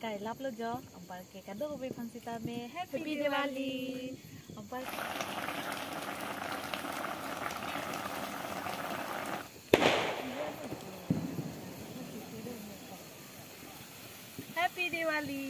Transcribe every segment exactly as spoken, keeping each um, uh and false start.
Ai laplo jo, anparke kadokave aphan sitame Happy Happy Diwali. Diwali. Anpar Happy Diwali.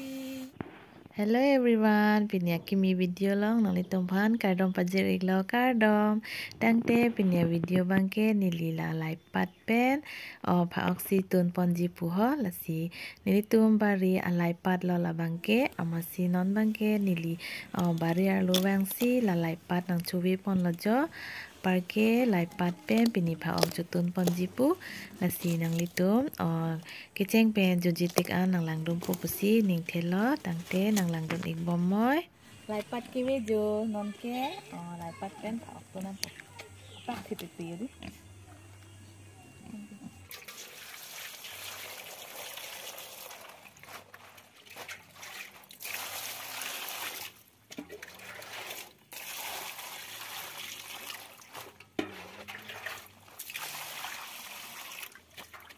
Hello everyone, pini akimi video along nanglitum aphan kardom pajir-iklo, kardom. Tangte pini avideo abangke neli la laipat pen, o, pha-ok si tunponji pu ho, lasi nelitum bari alaipatlo labangke, amatsi non abangke neli, o, bari arlo vangsi la laipat nangchoveponlo jo, anparke laipat pen pini pha-ok chotunponji pu, lasi nanglitum, o, kecheng pen jojitik an nanglangdunpo pusi ning thelo, tangte nanglangdun-ikbom moi. Laipat keve jo, nonke, o, laipat pen pha-ok tun nangpo. Pak thipi pi di.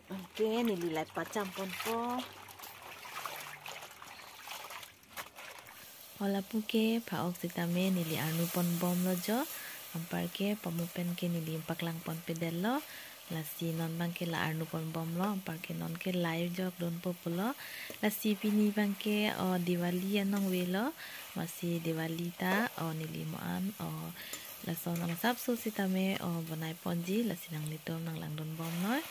Anke neli laipat champonpo. O lapu ke pha-ok sitame neli arnu ponbomlo jo, anparke pamu pen ke neli paklangponpedetlo, lasi non abangke la arnu ponbomlo, anparke nonke lai jokdunpo pulo, lasi pini abangke, o, Diwali anong avelo, amatsi Diwali ta, o, neli mo-an, o, lason amasapso sitame, o, bonaiponji, lasi nanglitum nanglangdunbom noi.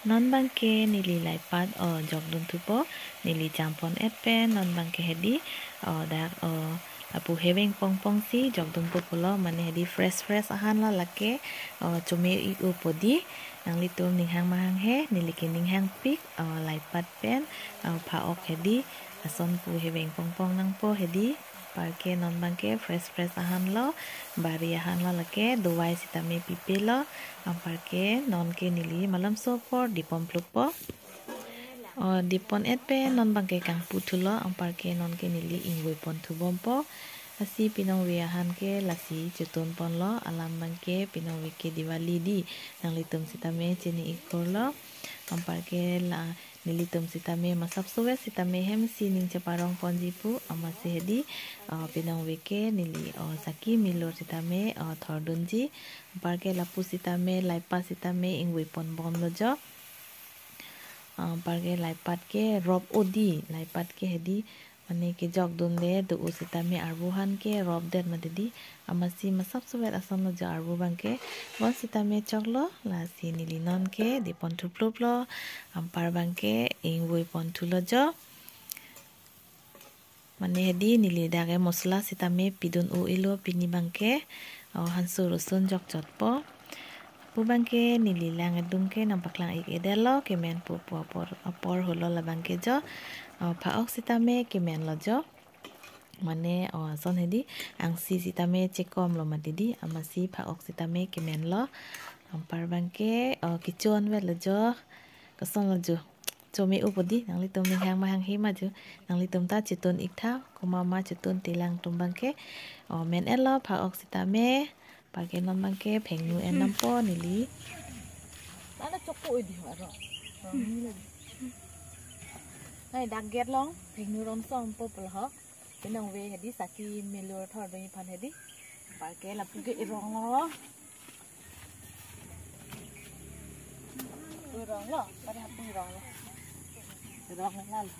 Non abangke neli laipat, o, jokdunthupo, neli champon-et pen, non abangke hedi, o, dak, o, lapu heveng pongpong si jokdunpo pulo, mane hedi fresh fresh ahanlo lake, o, chome-ik-o po di, nanglitum ninghang mahang he, neli ke ninghangpik, o, laipat pen, o, pha-ok hedi, ason pu heveng pongpong nangpo hedi. Anparke non abangke fresh fresh ahanlo, bari ahanlo lake, dovai sitame pipelo, anparke nonke neli malomso apor dipon phlupo. O, dipon-et pen non abangke kangpu thulo, anparke nonke neli ingvoi pon thubompo. Lasi pinongve ahan ke lasi chotunponlo, alam abangke pinongve ke Diwali di, nanglitum sitame chini-ik kurlo, anparke la nelitum sitame masapso-et sitame hem si ning cheparongponji pu, amatsi hedi, o, pinongve ke neli, o, saki milur sitame, o, thordunji, anparke lapu sitame, laipat sitame ingvoi ponbomlo jo. O, anparke laipat ke rop-o di, laipat ke hedi, mane kejokdunde do-o sitame arvo ahan ke ropdet mati di, amatsi masapso-et asonlo jo arvo abangke, bon sitame choklo, lasi neli nonke dipon thupluplo, anpar abangke ingvoi pon thulo jo. Mane hedi neli dak ke masala sitame pidun-o-iklo pini abangke, o, hanso rosun jokchotpo. Lapu abangke neli lang adung ke nangpaklang-ik-edetlo, kemen pu pu apor, apor holo labangke jo. O, pha-ok sitame kemenlo jo. Mane, o, ason hedi, angsi sitame chekomlo mati di, amatsi pha-ok sitame kemenlo. Anpar abangke, o, kechonvetlo jo. Kosonlo jo. Chome-o po di, nanglitum ninghang mahang he ma jo. Nanglitum ta chotun-ik tha, komat ma chotun tilang atum abangke. O, men-etlo pha-ok sitame, anparke non abangke phengnu en nangpo neli. Nana chokpo odi ho aro. Nai dak gate along, phengnu rongso-ompo pulo ho. Pinongve hedi saki milur thordunji aphan hedi. Anparke lapu ke ironglo. Ironglo, pada hapu ironglo. Ironglo lalo.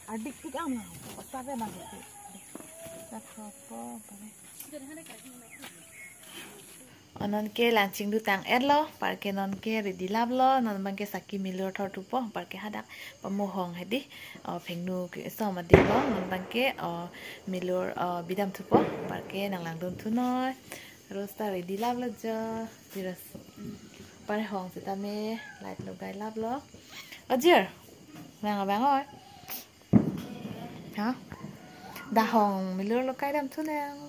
Adik tik ang na, otak pe bang hedi. Dak hapo, pare. O, nonke lang chingdutang-etlo, anparke nonke ready laplo, non abangke saki milur thorthupo, anparke hadak pamu hong hedi, o, phengnu keso ma dilo, non abangke, o, milur, o, bidam thupo, anparke nanglangdun thunoi. Rose ta ready laplo jo, di Rose. Anpar hong sitame light logai laplo. Ojir, vang abang oi. Ha? Dak hong milur lokai dam thunang.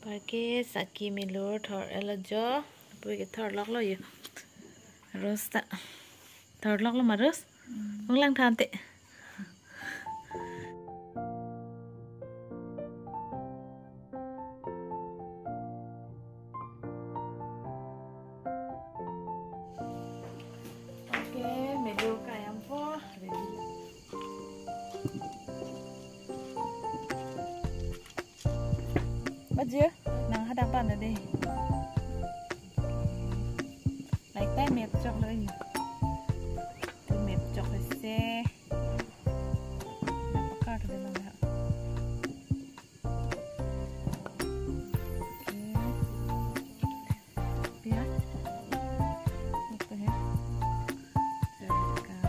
Anparke saki milur thor-etlo jo. Pui ke thorloklo jo. Rose ta. Thorloklo ma Rose? Ung lang tha ante. Baje, nang hadang pan dei. Like time mep chok lo ini. Tu mep chok se. Nang pakar tu nang ha. Oke. Pia. Oke ya. Jerika.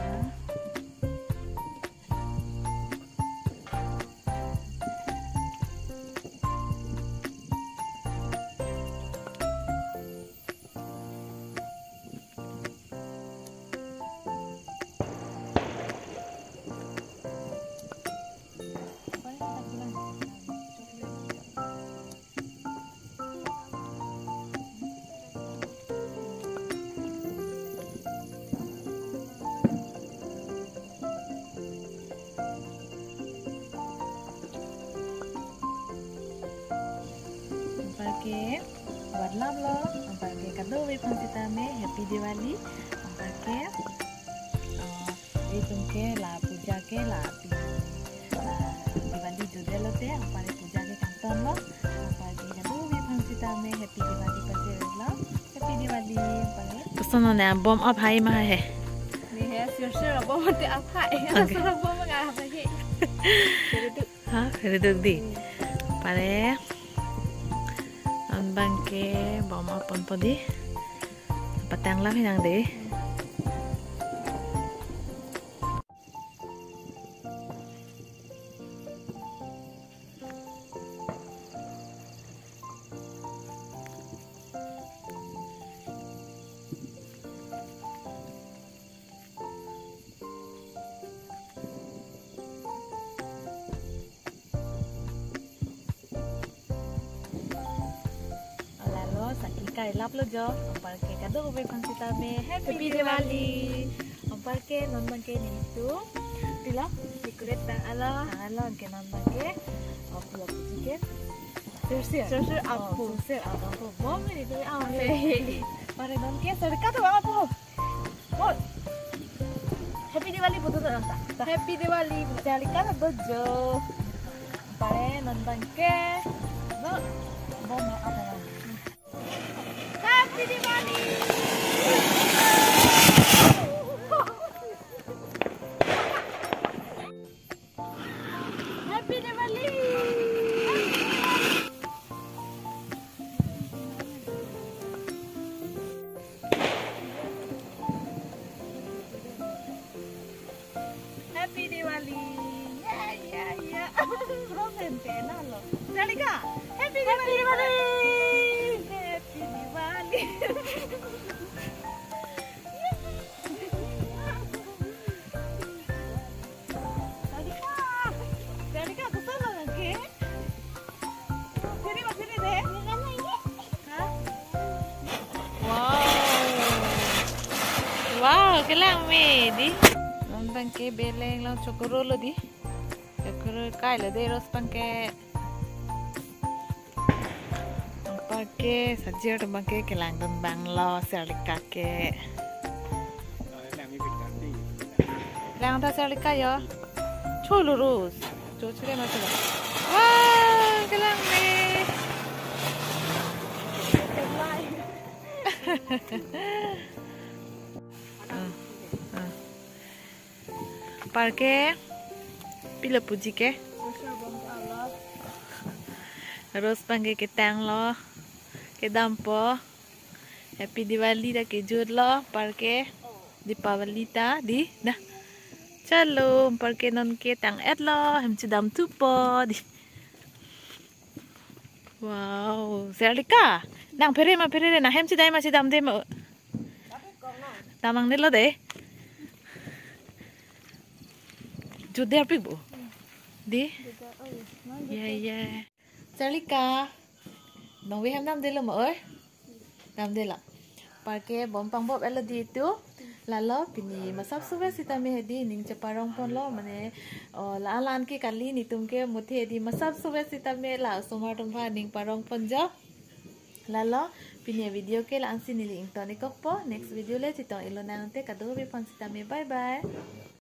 Anparke, warlam lo, anparke kadokave aphan sitame Happy Diwali, anparke, eh, itum ke la puja ke la pi, la Diwali jodelo te, anparke puja ke kangton lo, anparke kadokave aphan sitame Happy Diwali pajirlo, Happy Diwali, anparke. Koson ne bom aphai ma he? Ne he, sir sir bom te aphai, okay. Sir bom nga aphai he. Sir tu. Ha, phere duk dei. Pare. Non abangke bom aponpo dei. Patang lam hinang dei. Lalo saki kai lap lo jo, anparke kadokave aphan sitame Happy Happy Diwali. Diwali. Anparke non abangke nelitum. Pilo? Decorate ta alo. Alo anke non abangke. Oh, pilo puji ke. Sir sir. Sir sir Oh, apu. Sir sir apu. Bom ini tu, ah, Ame. Pare non ke sir kata bang apu. Bol. Happy Diwali putu ta nang ta. Happy Diwali. Jerika ta dojo. Pare non abangke. No. Bom apa bang? Happy Diwali. Happy Diwali. Happy Diwali. Ya, ya, ya. Frozen te na lo. Jerika, Happy Happy Diwali. Diwali. Happy Diwali. Jerika. Jerika, koson lo ke? Sini, Mas, sini deh. Ha? Wow. Wow, kelang me dei. Non abangke beleng lo chokoro lo dei. Chokoro kai lo dei Rose abangke. Anparke sajir abangke kelangdun abang lo Jerika ke. Lang ta Jerika yo. Cholo Rose. Cho chile ma cholo. Wah, kelang me. Ah, ah. Anparke pilo puji ke. Rose abangke ketang lo. Kedampo. Happy Diwali ta kejut lo, anparke Deepavali ta dei, dah. Chalo, anparke non ketang et lo, hem chedam thupo dei. Wow, Jerika. Nang phere ma phere re, nang hem chedam ma chedam de ma. Damnang ne lo dei. Jut de arpik bo. Dei. Ya, ya. Jerika. Nong ve hem damde lo ma oi? Damde lo. Anparke bom pangbop et lo dei itum. Lalo pini masap suve sitame hedi ning cheparong pon lo mane, oh, la alan ke kali netum ke muthe dei masap suve sitame la osomar atum aphan ning parong pon jo. Lalo pini video ke la-ansi neli ington-ik kokpo. Next video le chetong-ik lonang te kadokave aphan sitame. Bye bye.